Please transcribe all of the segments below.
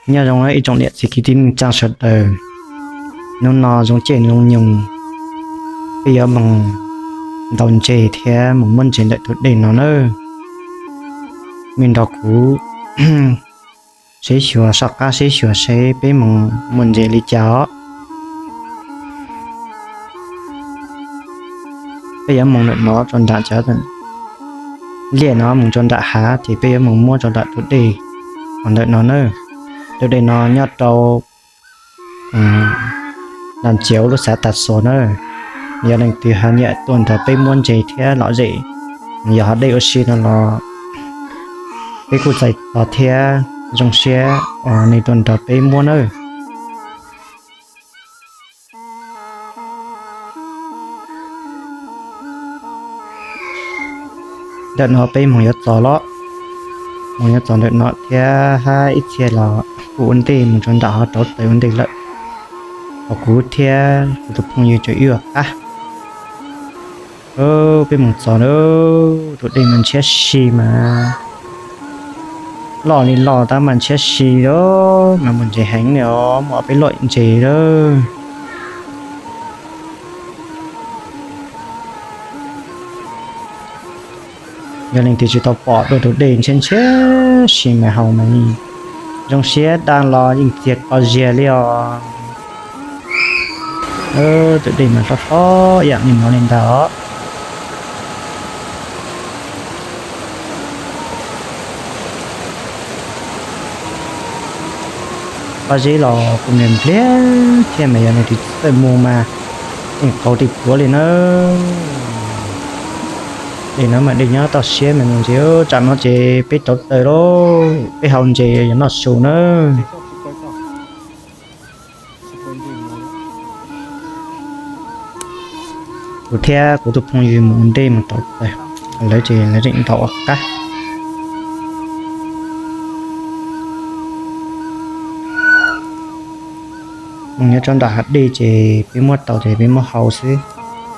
Nyob zoo ib tsoom niam txiv kwv tij neej tsa sawv daws, hnub no zoo caij zoo nyoog, peb yuav moog ntaus ntses thiab moog muab ntses ntawm tus dej no nawb. Mej nrog kuv seb xyuas, soj qab seb xyuas seb peb moog muaj ntses li cas os. Peb yuav moog ntawm no rau nram cov liaj no moog rau nram hav ces peb yuav moog muab rau nram tus dej ntawm no nawb. Tus dej no nyob rau Naj Nciav lub xav Tas Xuas nawb. Yog leej twg ho nyiam tuaj nrog peb muab ntses thiab lom zem, yog ho dej ua si no los peb kuj txais tos thiab zoo siab uas nej tuaj nrog peb muab nawb. Ntawm no peb moog yuav txog los, moog yuav txog ntawm no thiab hab ib txhia los kuj ua ntej moog rau nram hov rauv taws ua ntej lawm. Hos kuv thiab kuv tus phooj ywg tseem ib ua qab. Peb moog txog na, tus dej mas ntshiab si mas loj li loj tab mas ntshiab si lawm mas muaj ntses heev li os, muaj ob peb luaj ntses lawm. Yog leej twg tsis tau pom dua tus dej ntshiab ntshiab si mas haus mas zoo siab daj los yeej txiag ko ziag li os. Tus dej mas hlob hlob ib yam li no li ntag os. Pob zeb los kuj npliag npliag thiab mas yog leej twg txawj mus mas yeej qaug tej puav li nawb. Dej no mas dej nyob toj siab mas ntses, tsam no ces peb rauv taws lauj, peb hau ntses yog noj su nawb. Kuv thiab kuv tus phooj ywg mus ua ntej mus rauv taws, lawv ces lawv tseem ntaus ua qab. Mus nyob rau nram hav dej ces peb muab tau ces peb muab hau xwb,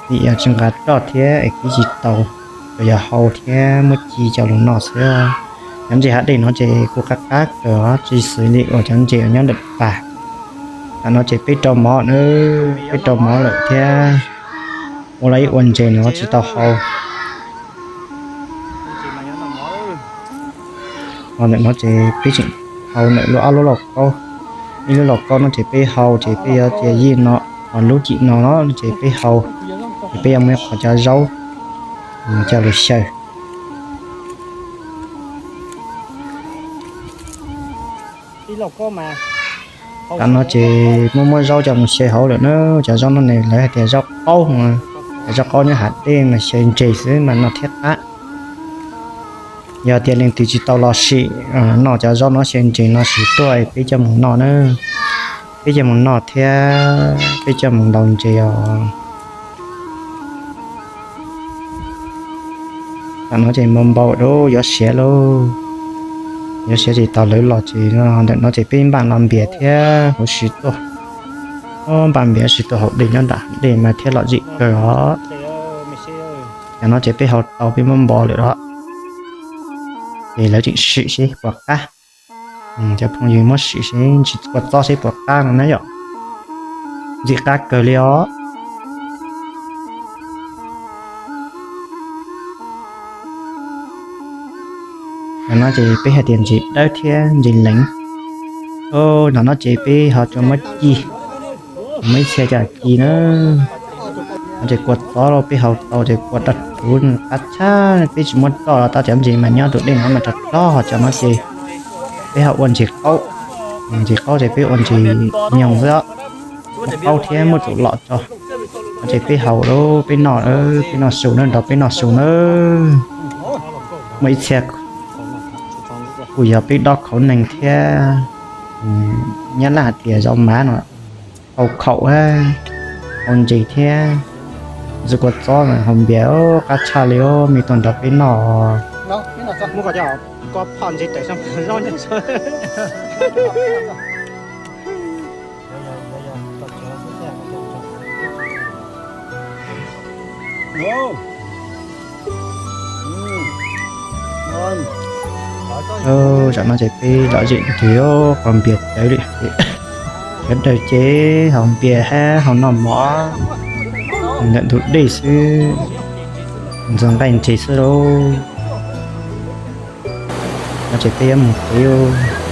vim yog tsis nqa roj thiab es kib tsis tau, tsuas yog hau thiab muab ci coj los noj xwb. Cov ntses hav dej no ces kuj qab qab kawg os, tsis xws li uas cov ntses uas nyob ntawm pas. Tam no ces peb rau mov na, peb rau mov lawm thiab ua los ib ua ntses no tsis tau hau. Ho ntawm no ces peb tseem hau ntawm lub ob lub lauj kaub. Ib lub lauj kaub no ces peb hau ces peb yuav cia yij no, ho lub cim no ces peb hau, ces peb yuav muab qhov cov zaub coj los xyaw. Tam no ces muab muab zaub coj mus xyaw hauv lawm na. Cov zaub no ne lawv hais tias zaub qaub, cov zaub qaub nyob hav dej mas xyaw ntses xwb mas noj thiab qab. Yog tias leej twg tsis tau los sim noj cov zaub no xyaw ntses no sim tuaj peb coj mus noj na. Peb coj mus noj thiab peb coj mus ntaus ntses os. Tam no ces npau npau lawm, yuav siav lauj. Yuav siav ces tos lawv los ces ntawm no ces peb npaj los npias thiab huv si tuaj. Npaj npias huv si tuaj haus dej nyob nram dej mas thiaj lom zem kawg os. Tam no ces peb haus tau peb muab npo lawm os. Ces lawv tseem sim seb puas qab. Cov phooj ywg muab sim seb ntsis kua txob seb puas qab no na yom. Ntxim qab kawg li os. Tam no ces peb hais tias ntses dawb thiab ntses leev. Tam no ces peb ho tsuas muab ci, muab ib txhia coj ci na. No ces kua txob los peb haus tau ces kua daj rhuv qab tshaj, peb tsis muab roj los tau, cov ntses mas nyob tus dej no mas rog rog, ho cov no ces peb ho ua ntses qaub. Ntses qaub ces peb ua ntses nyoog xwb, muab qaub thiab muab tsum lom tso. No ces peb haus lawm peb noj, peb noj su na, nrog peb noj su na. Muaj ib txhia kuj yog peb dob khauv neeg thiab, nyab laj hais tias zaub mav no, tau khaum, tau ntses thiab ntxuav kua txob haus npias, qab tshaj li os, mej tuaj nrog peb noj. Zaum no ces peb lom zem nrhiav qhov npias cawv li. Sawv daws ces haus npias hab haus noj mov ntawm ntug dej xwb, ntxuag nqaij ntses xwb lauj. No ces peb yuav mus kev ub.